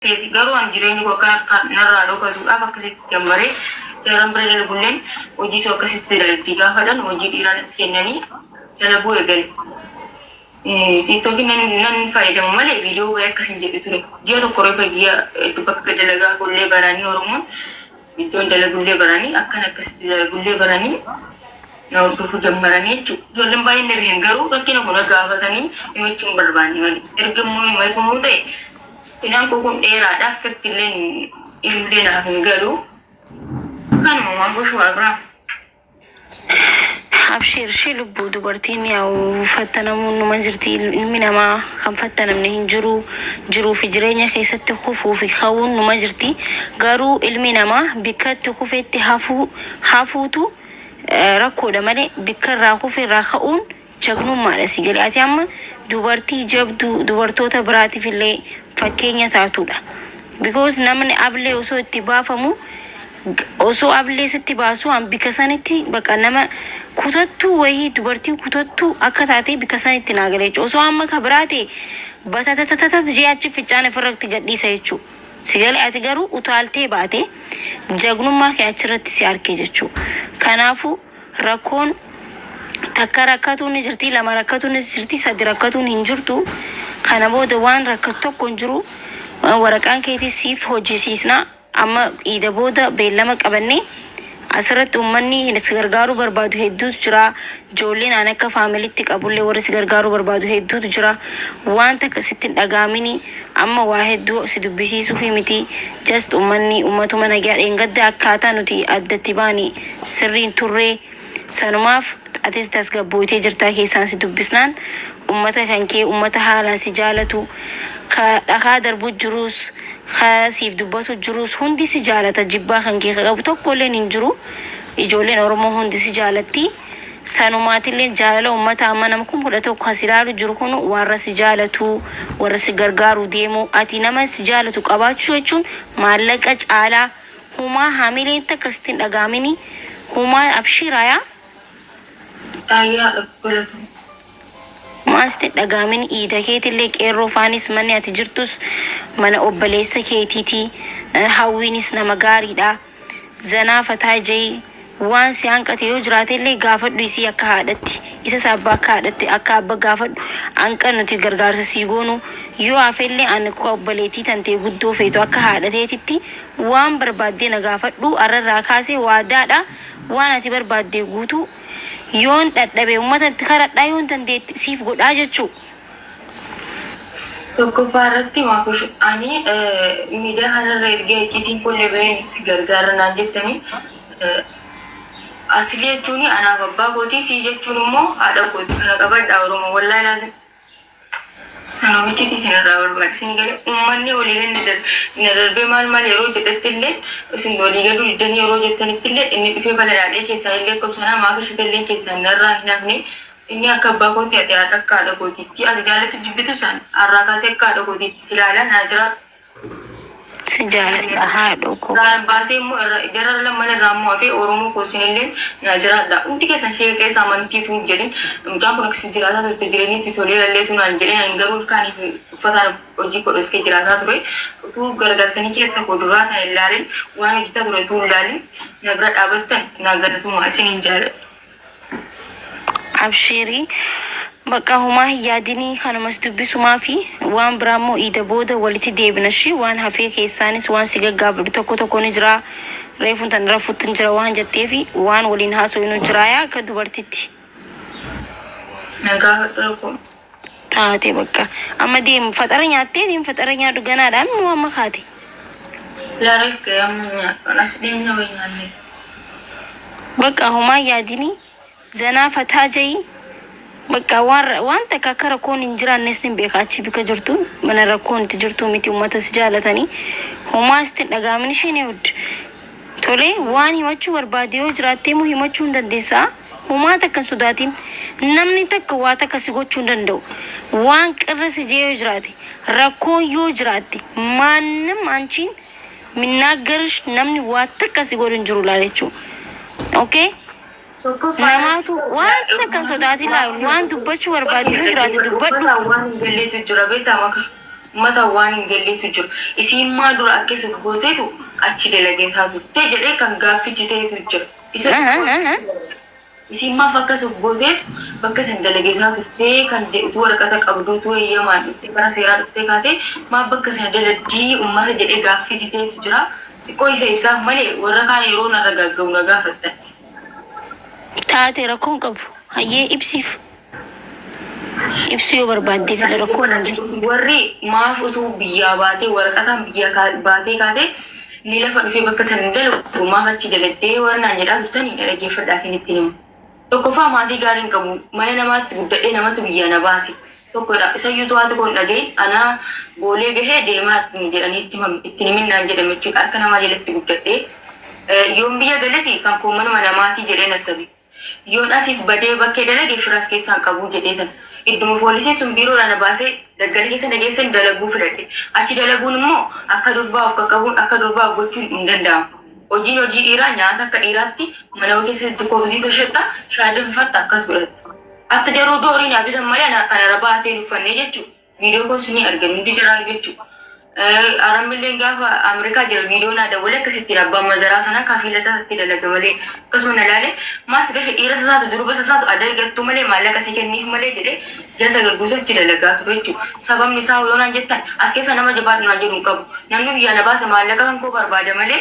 Seeti garuu ani jireenyi koo akka harka narraa dhokatuudhaaf akkasitti jammaree jaran bira dalagulleen hojii soo akkasitti dalagdii gaafadhan hojii dhiiraa natti kennanii dalaguu eegale. Tiiktookiin nan nan fayyadamu malee viidiyoo wayii akkas hin jedhu ture. Ji'a tokko reefa ji'a hedduu bakka dalagaa koollee baranii Oromoon iddoon dalagullee baranii akkan akkasitti dalagullee baranii na hordofuu jammaranii jechuudha. Ijoolleen baay'een na beekan garuu rakkina kun gaafatanii himachuu hin barbaanne malee. Erga immoo himatamuu ta'e Hidhaan koo kun dheeraadha akkatti illee illee naaf hin galu. Kanuma waan goshuu Abrahaam. Abshiir shi lubbuu dubartiin yaa'u fattanamuun numa jirti ilmi namaa kan fattanamne hin jiru jiruu fi jireenya keessatti kufuu fi ka'uun numa jirti garuu ilmi namaa bikka itti kufetti hafuu hafuutu eh, rakkoodha malee bikka irraa kufe irraa ka'uun jagnummaadha si galee ati amma dubartii jabduu dubartoota biraatiif illee fakkeenya taatudha because namni ablee osoo itti baafamu osoo ablee sitti baasu an bika sanitti baqa nama kutattuu wayii dubartii kutattuu akka taate bika sanitti naa gala jechuudha osoo amma ka biraa ta'e batatatatatat jee achi ficcaan ofirratti gadhiisa jechuudha si galee ati garuu utaaltee baate jagnummaa kee achirratti si arke jechuudha kanaafuu Rakkoon takka rakkatuun ni jirti, lama rakkatuun ni jirti, sadi rakkatuun hin jirtu. Kana booda waan rakkatu tokko hin jiru. Waraqaan keetis siif hojjisiisna. Amma iida booda beellama qabannee asirratti uummanni si gargaaruu barbaadu hedduutu jira. Ijoolleen aan akka faamilitti qabullee warri si gargaaruu barbaadu hedduutu jira. Waan takka sitti hin dhaga'amini. Amma waa hedduu si dubbisiisuufi miti. Just uummanni uummatuma nagaa dheengadda akkaataa nuti addatti baane sirrii hin turre. Sanumaaf atis tasgabbooytee jirtaa keessaan si dubbisnaan ummata kankee ummata haalaan si jaalatu ka dhakaa darbu jiruus ka siif dubbatu jiruus hundi si jaalata jibbaa kankee ka qabu tokkolleen hin jiru ijoolleen Oromoo hundi si jaalatti sanumaatilleen jaalala ummata amma nama 11,000 ka si laalu jiru kun warra si jaalatu warra si gargaaru deemu ati nama si jaalatu qabaachuu jechuun maallaqa caalaa Humaa hamileen takka sitti hin dhaga'amini humaa abshiiraa yaa. Raayyaa haadha koo galatoomi. Humaa sitti hin dhaga'amini iida keetillee qeerroo faanis manni ati jirtus mana obbaleessa keetiiti hawwiinis nama gaariidha zanaa fataa ja'i waan si hanqate yoo jiraatellee gaafadhu isii akka haadhatti isas abba akka haadhatti akka abba gaafadhu hanqa nuti gargaarsa sii goonu yoo hafellee an akka obbaleettii tantee guddoo feetu akka haadha teetitti waan barbaaddee na gaafadhu arrarraa kaasee waadaadha waan ati barbaaddee guutuu yoon dhadhabe ummata itti karadhaa yoon dandeetti siif godhaa jechuu. Tokkoffaa irratti maakush ani miidiyaa kanarra ergee icciitiin kullee baheen si gargaara naan jettanii asilii jechuun anaaf abbaa kootii sii jechuun immoo haadha kooti kana qabadhaa Oromoo wallaahi laazim sanomichiti isin irraa barbaada isin galee uummanni olii gadi na darbee maal maal yeroo jedhetti illee isin olii gaduu diddanii yeroo jettanitti illee inni dhufee balalaadhee keessaa illee qobsanaa maakishite illee keessaa narraa hin hafne Inni akka abbaa kootti ati haadha akka haadha kootiitti ati jaallattu jibbitu san har'aa kaasee akka haadha kootiitti si ilaala naa jiraadhu. Si jaaladha haadhoo koo. Irraa baasee immoo irra jara lamman irraa immoo hafee Oromoo koo isinillee naa jiraadha. Hundi keessan sheeka keessa amantiitu hin jedhin mucaan kun akkasi jiraataa turte jireenyi itti toleera illeetu naan jedhin ani garuu ilkaanii fi uffataan hojii koo dhoskee jiraataa ture. Utuu garagaltanii keessa koo duraa sana hin ilaalin waan hojjetaa ture utuu hin ilaalin na bira dhaabattan naa galatooma isiniin jaaladha. Abshiiri bakka homaa hin yaadinii kanumas dubbisumaafi waan biraa immoo iida booda walitti deebina shi waan hafee keessaanis waan si gaggaafadhu tokko tokko ni jira reefun tan rafuttin jira waan jetteefi waan waliin haasoynu jira yaa akka dubartitti. Na gaafadhu rakkoo. Taate bakka amma deem faxara nyaattee deem faxara nyaadhu ganaadha moo amma kaate. Laa reef ga'ee amma hin nyaadhu as dhiyeenya wayii nyaannee. Bakka homaa hin yaadini zanaa fataa ja'i bakka waan waan takka akka rakkoon hin jiraannes nin beeka achi bika jirtu mana rakkoon itti jirtu miti ummata si jaalatanii homaa sitti hin dhaga'amin isheen yahud tole waan himachuu barbaade yoo jiraatte immoo himachuu hin dandeessaa homaa takka hin sodaatin namni takka waa takka si gochuu hin danda'u waan qirri si jee yoo jiraate rakkoon yoo jiraatte maannam anchiin minnaaggarsh namni waa takka si godhu hin jiru laal jechuu okay Tokkoffaa irratti namaatu waan takka hin sodaatin laal waan dubbachuu barbaaddu yoo jiraate dubbadhu Uffata waan hin galleetu jira beektaa makashu. Ummata waan hin galleetu jira. Isiin maa dura akkas gooteetu achi dalageetaa turte jedhee kan gaaffichi ta'etu jira. Isa isiin maaf akkas of gooteetu bakka san dalageetaa turtee kan jedhutu waraqata qabduutu eeyyamaan dhuftee karaa seeraa dhuftee kaatee maaf bakka sana daladdii ummata jedhee gaaffichi ta'etu jira. Xiqqoo isa ibsaaf malee warra kaan yeroo narra gagga'u na gaafattan. Taate rakkoon qabu. Hayyee ibsiif. Ibsuu yoo barbaaddeef illee rakkoon hin jiru. Warri maaf utuu biyyaa baatee waraqataan biyyaa baatee kaatee ni lafa dhufee bakka san hin dalagu maaf achi daladdee warra naan jedhaa turtanii na dhaggeeffadhaa isinitti himu. Tokkoffaa maatii gaarii hin qabu. Mana namaatti guddadhee namatu biyyaa na baase. Tokkodha. Isayyuu to'aati kun dhaga'in anaa boolee gahee deemaa jedhanii itti himame itti himinnaan jedhame jechuudha. Harka namaa jalatti guddadhee yoon biyya gales kan koo manuma namaatii jedhee nassabe. Yoon asiis badee bakkee dalage firaas keessaan qabuu jedhee tan. Idduma foolisiin sun biiroodhaa na baasee daggala keessa na geessan dalaguu filadhe. Achi dalaguun immoo akka durbaa of qaqqabuun akka durbaa of gochuun hin danda'amu. Hojiin hojii dhiiraa nyaata akka dhiiraatti mana keessatti kobzii toshatta shaayii danfifatta akkas godhatta. Atta jaruu doorii naa bitan malee ana kan arabaa hateen uffannee jechuudha. Viidiyoo koos ni argan hundi jiraa jechuudha. Aramilleen gaafa Ameerikaa jira viidiyoo naa dawwalee akkasittiin abbaan mazaraa sanaa kafiila isaatti dalaga malee akkasuma na laale maas gashe dhiira sasaatu durba sasaatu adda argattu malee maallaqa si kenniif malee jedhee jasa gagguutu achi dalagaa ture jechuudha. Sababni isaa yoo naan jettan as keessa nama jabaadhu naan jedhu hin qabu. Namni biyyaa na baase maallaqa kan koo barbaada malee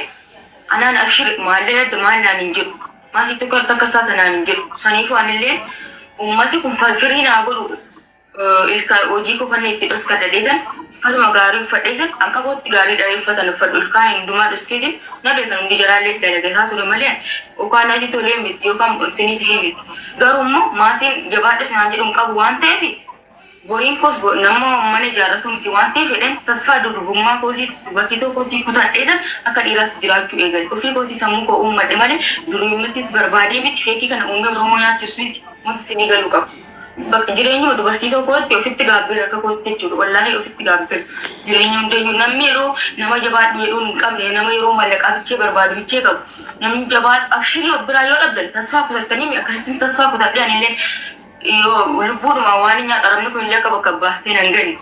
anaan abshir maal daladda maal naan hin jedhu. Maatii tokko irratti akkas taata naan hin jedhu. Saniifuu anillee uummati kun firii naa godhu ilka hojii koo kan itti dhoskadha dheetan uffatuma gaarii uffadheetan akka kootti gaarii dharee uffatan uffadhu ilkaan hundumaa dhoskeetiin na beekan hundi jalaallee dalagataa ture malee yookaan natti tolee miti yookaan ittinii tahee miti. Garuu immoo maatiin jabaadhus naan jedhu hin qabu waan ta'eef boriin koos nama mana ijaarratu miti waan ta'eef jedheen tasfaa durbummaa koosii dubartii tokkotti kutadheetan akka dhiiraatti jiraachuu eegale. Ofii kootii sammuu koo uummadhe malee dureemmattis barbaadee miti feekii kana uumee Oromoo nyaachuus miti wanti isinii galuu qabu. Bakka jireenyuma dubartii tokkootti ofitti gaabbeera akka kootti jechuudha. Wallaahi ofitti gaabbeera. Jireenya hundayyuu namni yeroo nama jabaadhu jedhuun hin qabne nama yeroo mallaqaa bichee barbaadu bichee qabu. Namni jabaadhu abshirii of biraa yoo dhabdan tasfaa kutattanii akkasittiin tasfaa kutadhee anillee yoo lubbuudhuma waan hin nyaadhu arabni kun illee akka bakka baastee nan ganne.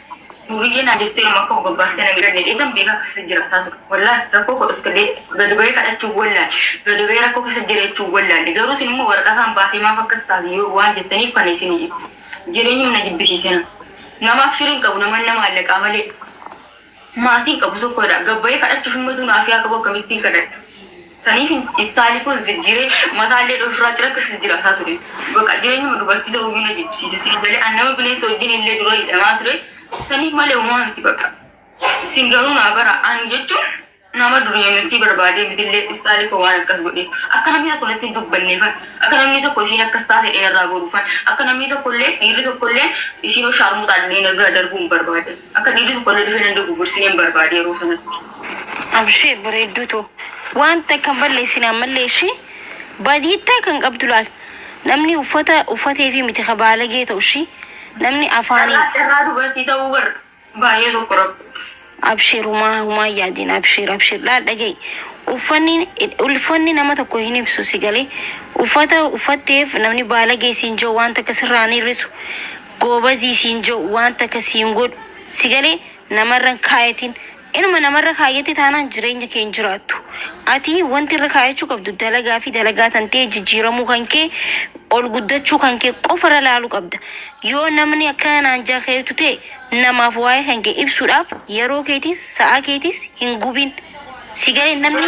Duriyyee naan jettee dhuma akka bakka baastee nan ganne dheetan beekaa akkasitti jiraataa ture. Wallaahi rakkoo koo dhoskadee gadi bahee kadhachuu wallaale. Gadi bahee rakkoo keessa jiraachuu wallaale. Garuu isin immoo waraqataan baatee maaf akkas taate yoo waan jettaniif kana isinii ibsa. Jireenyi na jibbisiisena. Nama abshirii hin qabu nama nama maallaqaa malee. Maatiin qabu tokkodha. Gabbayee kadhachuuf immoo naaf yaa qabu akkamittiin kadhadha. Saniif istaalii koo jijjiiree mataallee ofirraa cira akkasitti jiraataa ture. Bakka jireenyuma dubartii ta'uu iyyuu na jibbisiise. Isin galee an nama bineensa wajjin illee dura hidhamaa ture. Saniif malee uumaa miti bakka. Isin garuu naa bara an jechuun nama duriyyamtii barbaadee mitillee istaalii koo waan akkas godheef. Akka namni tokko natti hin dubbanneefan. Akka namni tokko isiin akkas taate dheerarraa goruufan. Akka namni tokko illee dhiirri tokko illee isiin shaarmuxaan illee na bira darbuu hin barbaade. Akka dhiirri tokko illee dhufee nan dogoggorsinee hin barbaade yeroo sanatti. Abshee bareedduu too. Wanta kan balleessine ammallee ishii badiittaa kan qabdu laal. Namni uffata uffatee fi miti ka baalagee ta'u ishii namni afaaniin Carraa carraa dubartii ta'uu bar baay'ee tokko rakkoo. Abshir humaa humaa yaadin abshir abshir laal dhaga'i. Uffanni nama tokko hin ibsu si galee uffata uffatteef namni baalagee siin jiru waan takka sirraa hin hir'isu goobazii siin jiru waan takka siin godhu si galee namarra hin kaayatin inuma namarra kaayyate taanaan jireenya kee hin jiraattu. Ati wanti irra kaayachuu qabdu dalagaa fi dalagaa tan ta'e jijjiiramuu kan kee ol guddachuu kan kee qofarra laaluu qabda. Yoo namni akkana naan jaakeetu ta'e namaaf waa'ee kan kee ibsuudhaaf yeroo keetis sa'a keetis hin gubin. Si galee namni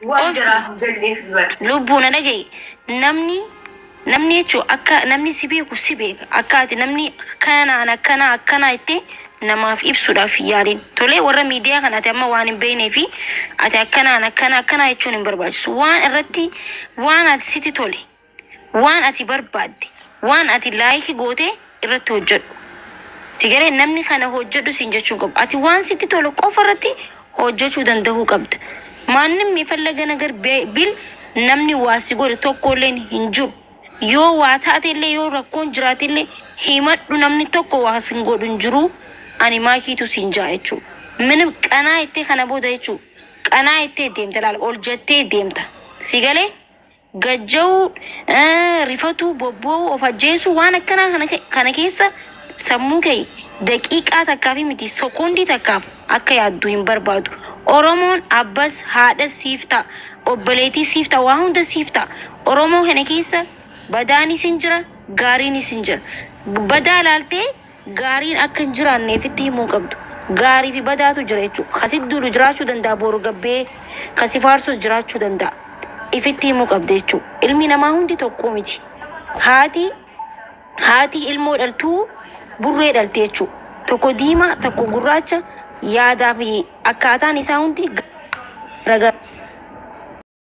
Waan obsi jaraaf hin galleef bara. Lubbuu na dhaga'i. Namni jechuun akka namni si beeku si beeka. Akka ati namni kanaan akkanaa akkanaa jettee namaaf ibsuudhaaf hin yaalin. Tolee warra miidiyaa kana ati amma waan hin beeknee fi ati akkanaan akkana akkanaa jechuun hin barbaachisu. Waan irratti waan ati sitti tole waan ati barbaadde waan ati laayikii goote irratti hojjedhu. Si galee namni kana hojjedhu siin jechuun qabu. Ati waan sitti tolu qofa irratti hojjechuu danda'uu qabda. Maannim የፈለገ ነገር ቢል namni waa si godhe tokkolleen hin jiru. Yoo waa taatellee yoo rakkoon jiraatellee himadhu namni tokko waa sin godhu hin jiru. Ani maakiitu siin jaa jechuudha. Minim qanaa jettee kana booda jechuudha. Qanaa jettee deemta laala ol jettee deemta. Si galee gajja'uu, rifatuu, bobboo'uu, of ajjeesuu waan akkanaa kana keessa Sammuu kee daqiiqaa takkaafi miti sekoondii takkaaf akka yaaddu hin barbaadu. Oromoon abbas haadhas siif ta'a, obboleettii siif ta'a, waa hunda siif ta'a. Oromoo kana keessa badaanis hin jira, gaariinis hin jira. Badaa laaltee gaariin akka hin jiraanneef itti himuu hin qabdu. Gaarii fi badaatu jira jechuudha. Kasi duulu jiraachuu danda'a boru gabbee, kasi faarsus jiraachuu danda'a. Ifitti himuu qabda jechuudha. Ilmi namaa hundi tokko miti. Haati ilmoo dhaltuu burree dhalte jechuudha. Tokko diimaa, tokko gurraacha, yaadaa fi akkaataan isaa hundi garagara.